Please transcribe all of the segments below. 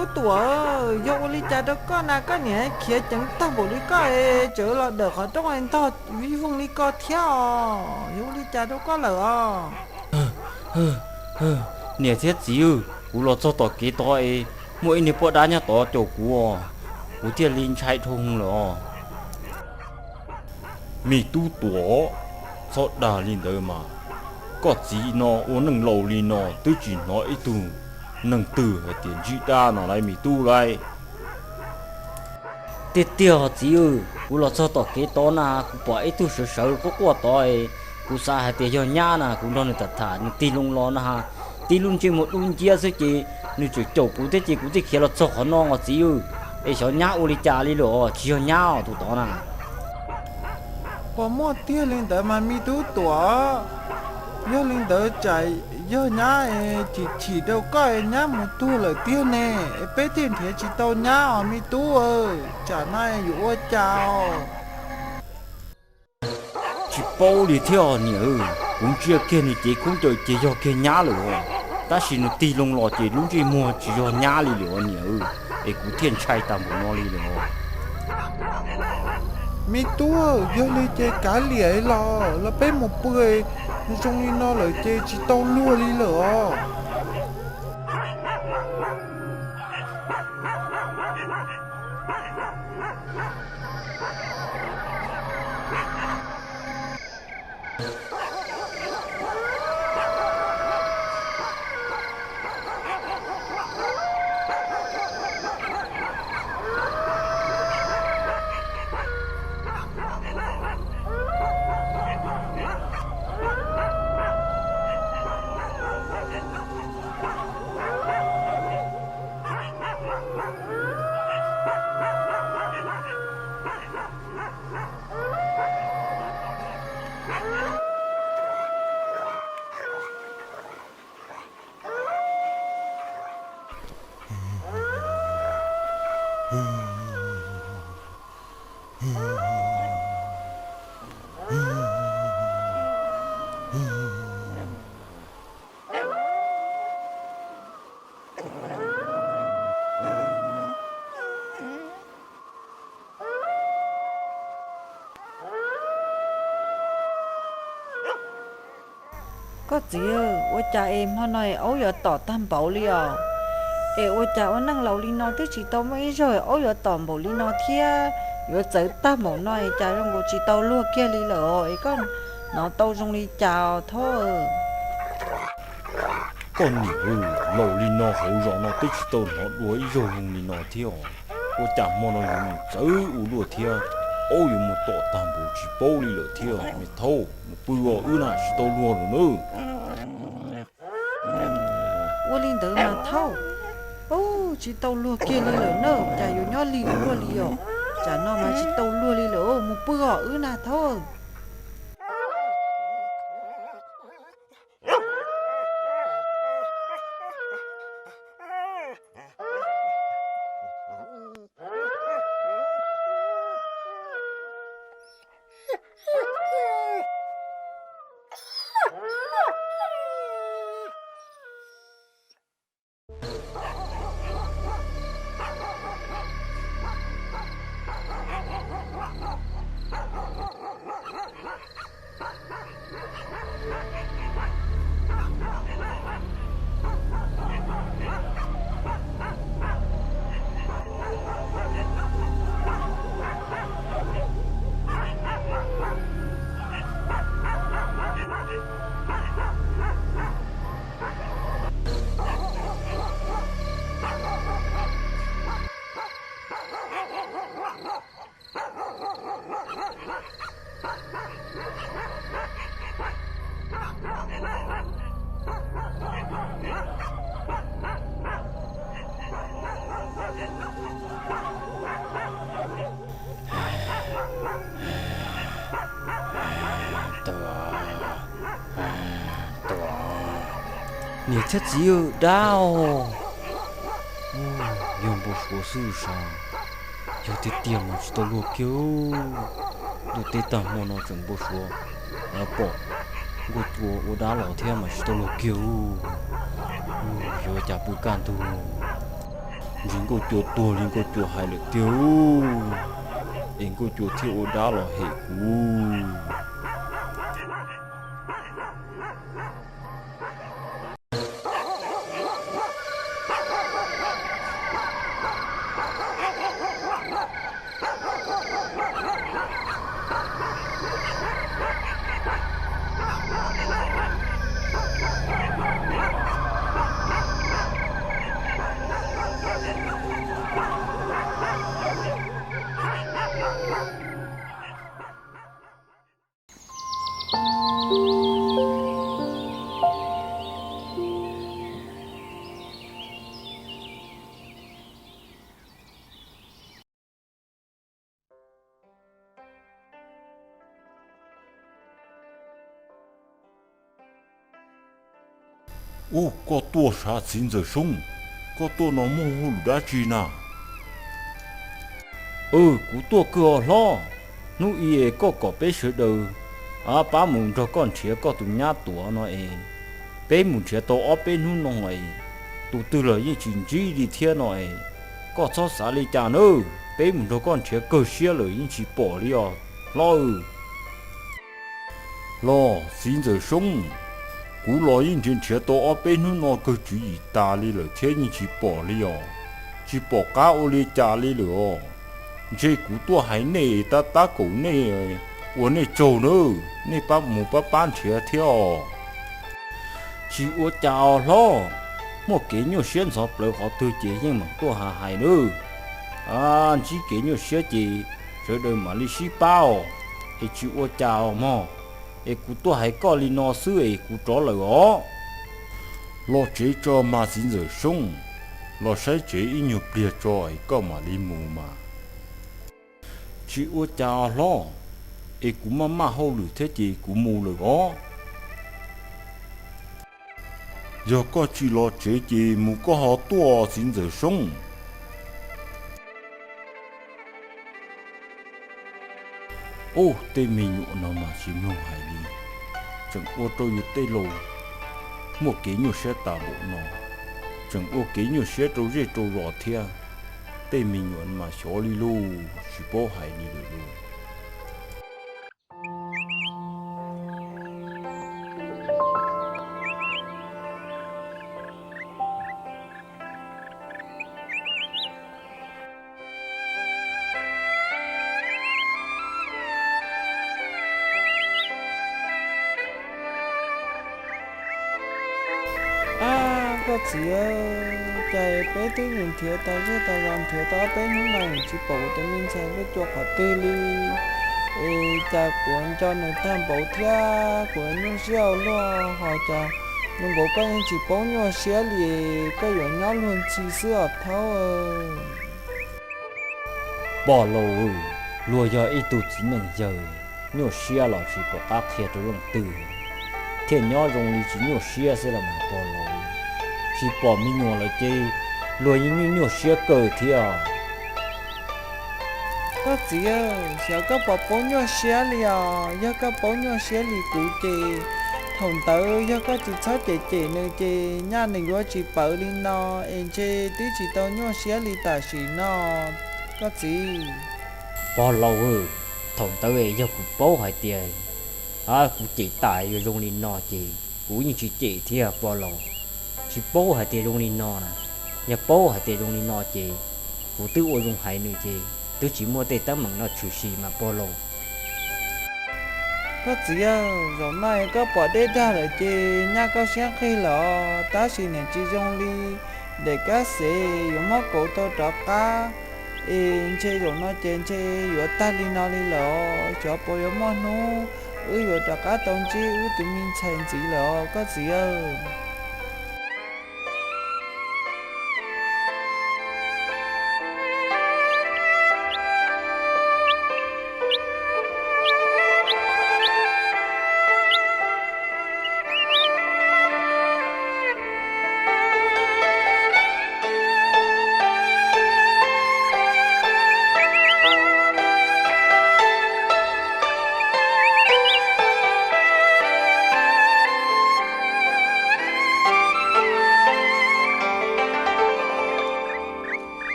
Tub Tuam, yog ua li cas rau koj na, koj niam khiav ceev tag npaum li koj es tseem los dawm qhov rooj ntog vij voog li ko thiab os? Yog ua li cas rau koj lawm os? Niam thiab txiv, kuv los txog tom kev tod es muaj ib niag poj dab nyob tod caum kuv os, kuv thiaj li ntshai dhau lawm os. Me Tub Tuam, txhob dag li ntawd mas. Koj txiv no ua neej laus li no twb tsis hnov ib tug neeg twg hais tias ntsib dab no lauj me tub lauj. Tiag tiag txiv, kuv los txog tom kev tod na, kuv pom ib tug sawv sawv quaj quaj tod, kuv xav hais tias yog nyab na, kuv nrog nws tham tham, nws tig loo los na, tib lub ntsej muag dub nciab xwb ces nws tseem caum kuv thiab ces kuv thiaj khiav los txog qhov no os txiv. Es xyov nyab ua li cas li lawm os, tsis yog nyab os tus tod na. Puas muaj tiag li ntawd mas me Tub Tuam? Yog li ntawd tsam yog nyab es chim chim rau koj es nyab mus tuag lawm tiag ne, es peb thiaj nrhiav tsis tau nyab os me tub. Tsam no yuav ua cas os? Tsis paub li thiab niam, kuv ntsia kiag nws cev khaub ncaws ces yog kiag nyab lawm os, tab sis nws tig loo los ces lub ntsej muag tsis yog nyab li lawm niam, es kuv thiaj ntshai tag npaum no li lawm os. Me tub, yog li ces kav liam los, los peb mus pw, zoo li no lawm ces tsis tau luag li lawm os. Koj txiv, ua cas es hmo no es aub yuav tom tag npaum li os? Es ua cas ua neej laus li no twb tsis tau muaj ib zaug aub yuav tom npaum li no thiab? Yuav txawv tag npaum no es cas zoo nkaus tsis tau luag kiag li lawm os? Es koj hnov tau zoo li cas os thaub? Koj niam, laus li no hauv zos no twb tsis tau hnov dua ib zaug zoo li no thiab os. Ua cas hmo no yuav mus txawv ua luaj thiab? Aub yuav mus tom tag npaum tsis paub li lawm thiab me thaub. Mus pw os, wb na tsis tau luag lawm nawb. Ua li ntawd mas thaub, tsis tau luag kiag li lawm na, cas yuav nyob lig ua luaj li os? Tsam no mas tsis tau luag li lawm, mus pw os wb na thaub. Niam thiab txiv, dab os, yog npau suav xwb sav. Yog tiag tiag mas tsis tau luag kiag. Ntuj teb tag hmo no tseem npau suav, pom nkuaj cua ua dab los thiab mas tsis tau luag kiag. Yuav ua cas pw kaj ntug. Ntshe nkauj cua tuag li nkauj cua hais lawm tiag, es nkauj cua thiaj ua dab los hem kuv. Ub, koj tuaj sav txiv ntxawm Soob, koj tuaj no muaj hauj lwm dab tsi na? Kuv tuaj kawg os hlob. Hnub i koj kom peb sawv daws pab mus nrog koj nrhiav koj tus nyab tuav no es, peb mus nrhiav tau ob peb hnub no es, tus twg los yeej tsis ntsib li thiab no es, koj txhob xav li cas nawb, peb mus nrog koj nrhiav kawg siab lawm yeej tsis pom li os hlob. Los txiv ntxawm Soob, kuv los yeej nrhiav nrhiav tau ob peb hnub no kawg tswv yim tas li lawm thiab yeej tsis pom li os, tsis pom qab ua li cas li lawm os. Ntshe kuv tuaj hais nej tab tab kaum nej ua nej tsaug nawb, nej pab mus pab pab nrhiav thiab os. Tsis ua cas os hlob, muaj kev nyuaj siab ntxhov plawv qhov twg ces yeej meem tuaj hais hais nawb. Ntsib kev nyuaj siab ces sawv daws mam li sib pab os, es tsis ua cas os mog. Es kuv tuaj hais koj li no xwb es kuv rov lawm os. Los tsev tso mas txiv ntxawm Soob, los saib tsev ib nyuag pliag tso es koj mam li mus mas. Tsis ua cas os hlob, es kuv maj maj hauj lwm thiab ces kuv mus lawm os. Yog koj tsis los tsev ces mus koj ho tuaj txiv ntxawm Soob. Ub, tej me nyuam no mas tsis mloog hais li, tseem ua rau yus tej laus muaj kev nyuaj siab tas npaum no, tseem ua kev nyuaj siab rau zej rau zos thiab. Tej me nyuam mas xyov li lauj, tsis paub hais li lawm lauj. Ab, koj txiv, cas peb twb nrhiav tas zej tas zos nrhiav tau ob peb hnub no tsis pom kuv tus me ntxhais nkauj cua qhov twg li. Es cas kuv nco nws tag npaum thiab kuv nyuaj siab ua luaj ho cas zoo nkaus koj yeej tsis paub nyuaj siab li, koj yuav nyob luag ntxhi xwb os thaub. Pog laus, luag yog ib tug txiv neej yawg, nyuaj siab los tsis pom qab qhia rau leej twg, thiaj nyob zoo li tsis nyuaj siab xwb los mas pog laus. Tsis pom me nyuam lawm ces luag yeej nyuaj nyuaj siab kawg thiab. Koj txiv, xyov koj puas paub nyuaj siab li os, yog koj paub nyuaj siab li kuv ces thaum ntawd yog koj tsis txhob cem cem nws ces nyaj nws yuav tsis pawv li no, es ntshe twb tsis tau nyuaj siab li tam sim no, koj txiv. Pog laus, thaum ntawd yog kuv paub hais tias kuv cem tas yuav zoo li no ces kuv yeej tsis cem thiab pog laus. Tsis paub hais tias zoo li no na, yog paub hais tias zoo li no ces kuv twb ua zoo hais nws ces twb tsis muaj tej teeb meem no tshwm sim mas pog laus. Koj txiv, zaum no koj pom dej dag lawm ces nyaj koj siab nqig lawm os, tab sis niam tsis zoo li, daim kab xev yuav muab kauv tau rov qab, es ntshe zaum no ces ntshe yuav tag li no li lawm os, xyov puas yuav muaj hnub wb yuav rov qab tau ntsib wb tus me ntxhais ntxiv lawm os koj txiv.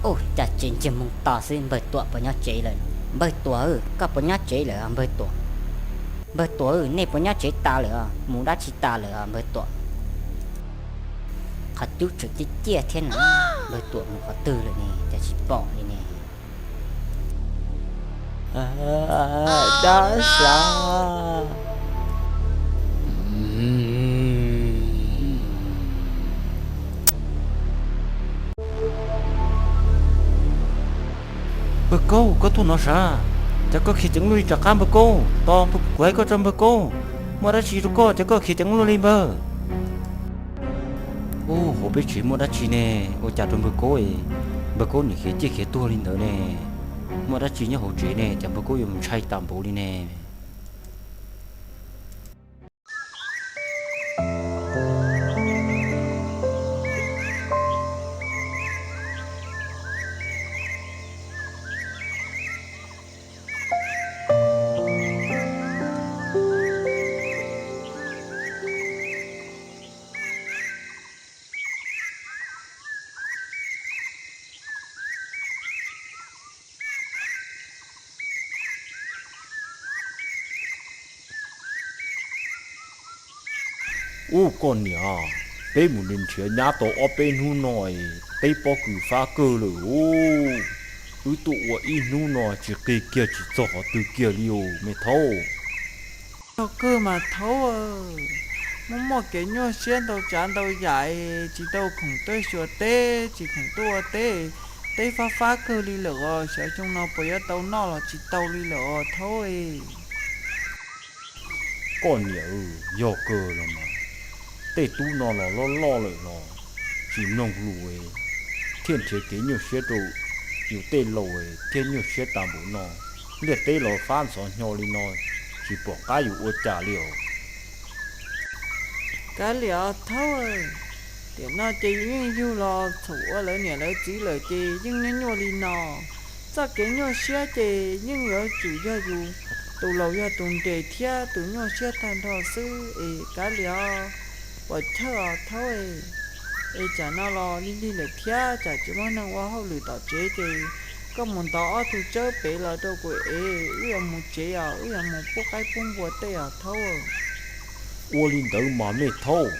Ua cas tseem ntsia mus tos xwb, npawg Tuam puas nyob tsev lawm? Npawg Tuam, koj puas nyob tsev lawm os npawg Tuam? Npawg Tuam, nej puas nyob tsev tas lawm os? Mus dab tsi tas lawm os npawg Tuam? Qhov cub tseem ciaj ciaj thiab na, npawg Tuam mus qhov twg lawm ne, cas tsis pom li ne? Dab sav. Npawg Kaub, koj tuaj no sav? Cas koj khiav ceev luaj li rov qab npawg Kaub? Tos kuv hais koj tso npawg Kaub. Muaj dab tsi rau koj, cas koj khiav ceev luaj li npawg? Ub, hauv peb tsev muaj dab tsi ne? Ua cas rau npawg Kaub, npawg Kaub nim khiav ciaj khiav tuag li ntawd ne? Muaj dab tsi nyob hauv tsev ne, cas npawg Kaub yuav mus ntshai tas npaum li ne? Ub koj niam, peb mus nrhiav nyab tau ob peb hnub no, teb pob kws fab kawg lawm os. Wb tuaj ua ib hnub no tsis qig kiag tsis txog qhov twg kiag li os me thaub. Txog kawg mas thaub, muaj muaj kev nyuaj siab ntau tsav ntau yam, tsis tau khoom tuaj xyuas teb, tsis khoom tuaj ua teb, teb fab fab kawg li lawm os. Xyov xyoo no puas yuav tau noj los tsis tau li lawm os thaub. Koj niam, yog kawg los mas, tej tub no los loj loj lawm los tsis mloog lus, thiaj nrhiav kev nyuaj siab rau yus tej laus thiaj nyuaj siab tas npaum no. Liaj teb los fab ntxhov hnyo li no, tsis pom qab yus ua cas li os. Kav liam os thaub, tiam no ces yeej yug los txhaum ua lawv niam lawv txiv lawm ces yeej nyuaj nyuaj li no. Txoj kev nyuaj siab ces yeej yuav tsum yog yus tus laus yog tus nres thiab tus nyuaj siab tag nrho xwb es kav liam os. Pom chawj os thaub, es tsam no los lig lig lawm thiab tsam tsis muaj neeg ua hauj lwm tom tsev ces koj mus ntov ob tug tsawb pem los rau kuv es wb yuav mus tsev os, wb yuav mus pub qaib pub npua tej os thaub. Ua li ntawd mas me thaub,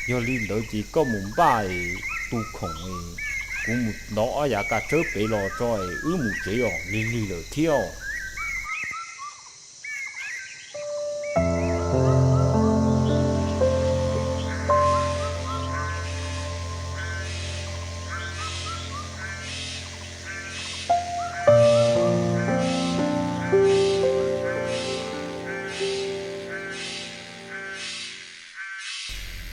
yog li ntawd ces koj mus npaj es tu khoom es kuv mus ntov ob yav kaj tsawb pem los tso es wb mus tsev os, lig lig lawm thiab os.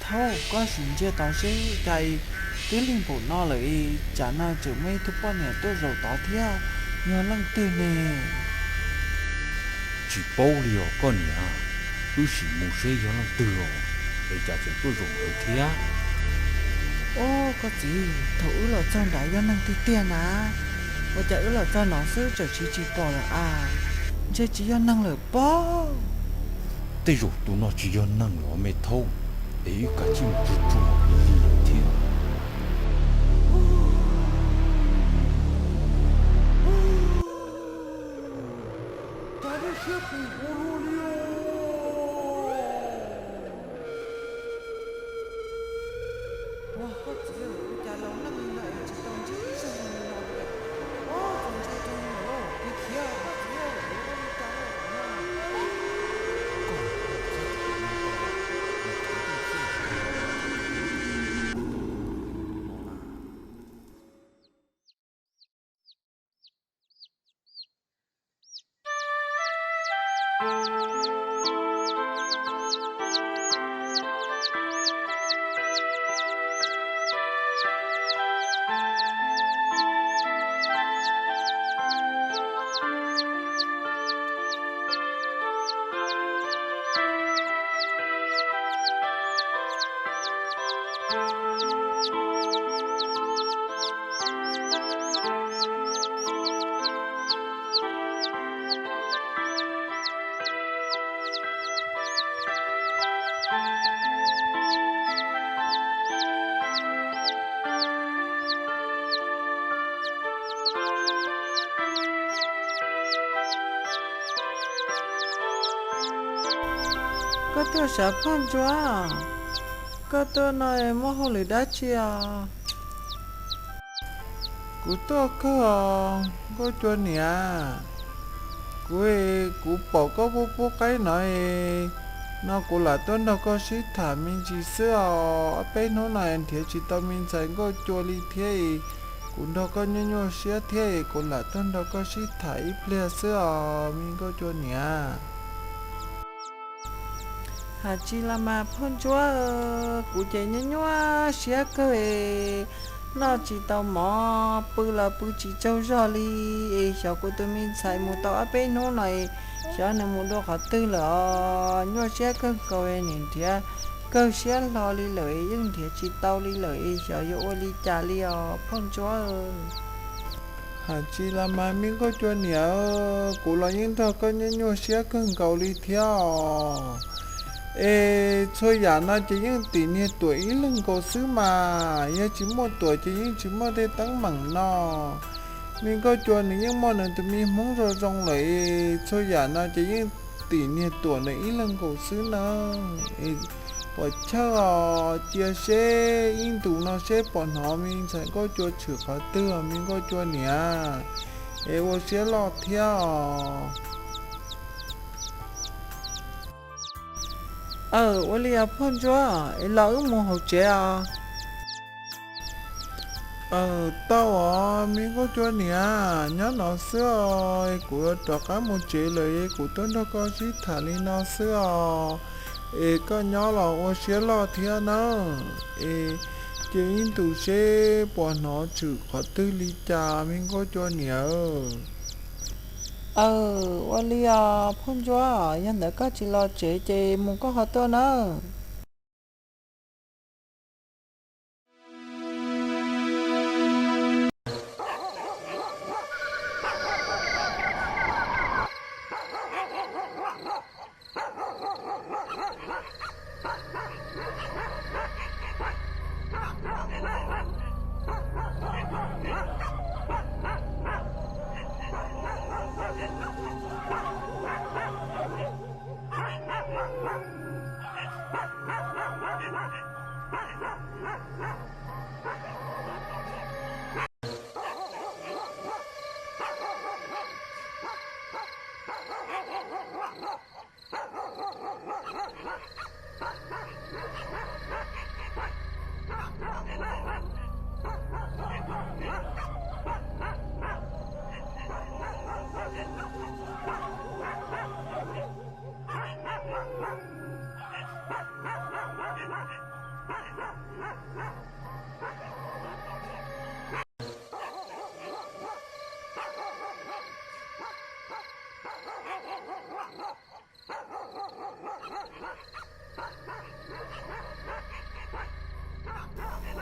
Thaub, koj sim ntsia tod seb cas twb lig npaum no lawm es tsam no tseem muaj ib tug poj niam tuaj zaum tod thiab, yog leej twg ne? Tsis paub li os koj niam, wb sim mus seb yog leej twg os, es cas tseem tuaj zaum ntawd thiab. Ub, koj txiv, thaum wb los txog nrad yog neeg tiag tiag na, ua cas wb los txog no xwb txawm siv tsis pom lawm as, ntshe tsis yog neeg lawm pob. Tej zaum tus no tsis yog neeg los me thaub, es wb kav tsij mus tsuag tsuag li lawm thiab. Koj tuaj sav Phoj Ntsuab, koj tuaj no muaj hauj lwm dab tsi os? Kuv tuaj kawg, Nkauj Cua niam. Kuv, kuv pom koj pub pub qaib no, no kuv lam tuaj nrog koj sib tham me ntsis xwb os. Ob peb hnub no nrhiav tsis tau me ntxhais Nkauj Cua li thiab, kuv nrog koj nyuaj nyuaj siab thiab, kuv lam tuaj nrog koj sib tham ib pliag xwb os me Nkauj Cua niam. Has tsis los mas Phoj Ntsuab, kuv ces nyuaj nyuaj siab kawg, noj tsis tau mov, pw los pw tsis tsaug zog li, es xyov kuv tus me ntxhais mus tau ob peb hnub no, xyov nws mus dua qhov twg lawm os. Nyuaj siab kawg nkaus, nim nrhiav kawg siab hlo li lawm, yeej nrhiav tsis tau li lawm, xyov yuav ua li cas li os Phoj Ntsuab. Has tsis los mas me Nkauj Cua niam, kuv los yeej nrog koj nyuaj nyuaj siab kawg nkaus li thiab os. Es txhua yam no ces yeej tim niag Tuam ib leeg nkaus xwb mas, yog tsis muaj Tuam ces yeej tsis muaj tej teeb meem no. Me Nkauj Cua nws yeej muaj nws tus me hmoob zoo zoo lawm, txhua yam no ces yeej tim niag Tuam nws ib leeg nkaus xwb na. Pom chawj os, cia seb ib ntus no seb puas hnov me ntxhais Nkauj Cua tshwm qhov twg os me Nkauj Cua niam, es ua siab loj thiab os. Aw, ua li os Phoj Ntsuab, es los wb mus hauv tsev os. Aw, tau os me Nkauj Cua niam, nyob no xwb os, kuv rov qab mus tsev lawm, kuv tuaj nrog koj sib tham li no xwb os. Es koj nyob los ua siab loj thiab na. Es cia ib ntus seb puas hnov tshwm qhov twg li cas me Nkauj Cua niam. Aw, ua li os Phoj Ntsuab, yog ntawd koj tsis los tsev ces mus koj qhov tuaj nawb.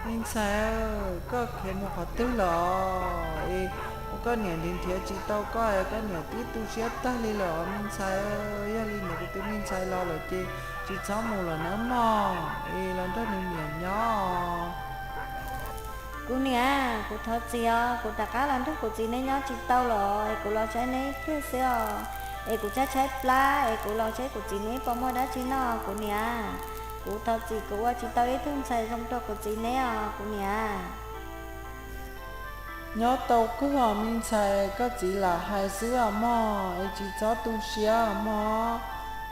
Me ntxhais, koj khiav mus qhov twg lawm? Es ua koj niam nrhiav nrhiav tsis tau koj, koj niam twb tu siab tag li lawm os me ntxhais. Yog li ntawd kuv tus me ntxhais los lawm ces tsis txhob mus lawm nawb mog, es los nrog nws niam nyob. Kuv niam, kuv thov txim os, kuv rov qab los nrog kuv txiv neb nyob tsis tau lawm es kuv los saib neb ib pliag xwb os. Es kuv tshaib tshaib plab es kuv los saib kuv txiv neb puas muaj dab tsi noj kuv niam. Kuv thov txim kuv ua tsis tau ib tug ntxhais zoo rau kuv txiv neb os kuv niam. Nyob tau kawg os me ntxhais, koj txiv lam hais xwb os mog, es tsis txhob tu siab os mog.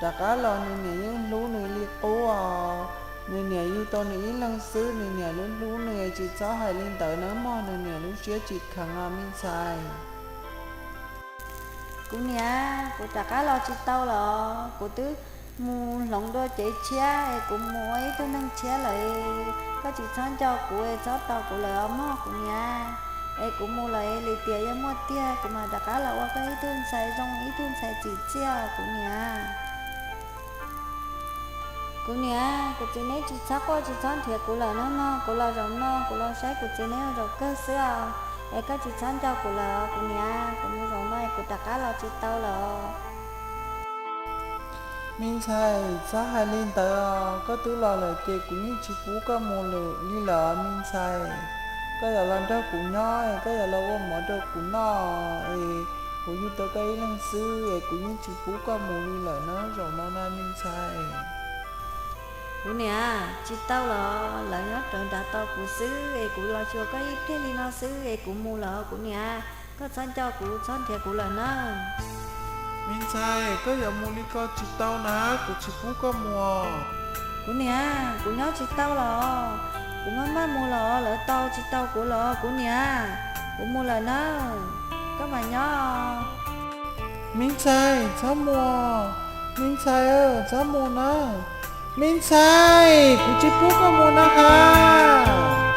Rov qab los nws niam yeej hlub nws li qub os. Nws niam yug tau nws ib leeg xwb, nws niam lub hlub nws, tsis txhob hais li ntawd nawb mog, nws niam lub siab tsis kheev os me ntxhais. Kuv niam, kuv rov qab los tsis tau lawm, kuv twb mus hloov dua cev tshiab es kuv mus ua ib tug neeg tshiab lawm. Koj tsis txhob nco kuv es txhob tos kuv lawm os mog kuv niam. Es kuv mus lawm es lwm tiam yog muaj tiag kuv mam rov qab los ua koj ib tug ntxhais zoo ib tug ntxhais txim txiaj os kuv niam. Kuv niam, kuv txiv neb tsis txhob quaj tsis txhob nrhiav kuv lawm nawb mog, kuv los zaum no kuv los saib kuv txiv neb ua zaum kawg xwb os. Es koj tsis txhob nco kuv lawm os kuv niam, kuv mus zaum no es kuv rov qab los tsis tau lawm os. Me ntxhais, txhob hais li ntawd os, koj twb los lawm ces kuv yeej tsis pub koj mus li lawm me ntxhais. Koj yuav los nrog kuv nyob es koj yuav los ua mov rau kuv noj es kuv yug tau koj ib leeg xwb es kuv yeej tsis pub koj mus li lawm na zaum no na me ntxhais. Kuv niam, tsis tau los, lawv nyob rawv nrad tos kuv xwb es kuv los xyuas koj ib pliag li no xwb es kuv mus lawm kuv niam, koj txhob nco kuv txhob nrhiav kuv lawm nawb. Me ntxhais, koj yuav mus li ko tsis tau na, kuv tsis pub koj mus. Kuv niam, kuv nyob tsis tau los, kuv maj maj mus los lawv tos tsis tau kuv los kuv niam, kuv mus lawm nawb, koj mam nyob. Me ntxhais, txhob mus, me ntxhais, txhob mus nawb, me ntxhais, kuv tsis pub koj mus na has.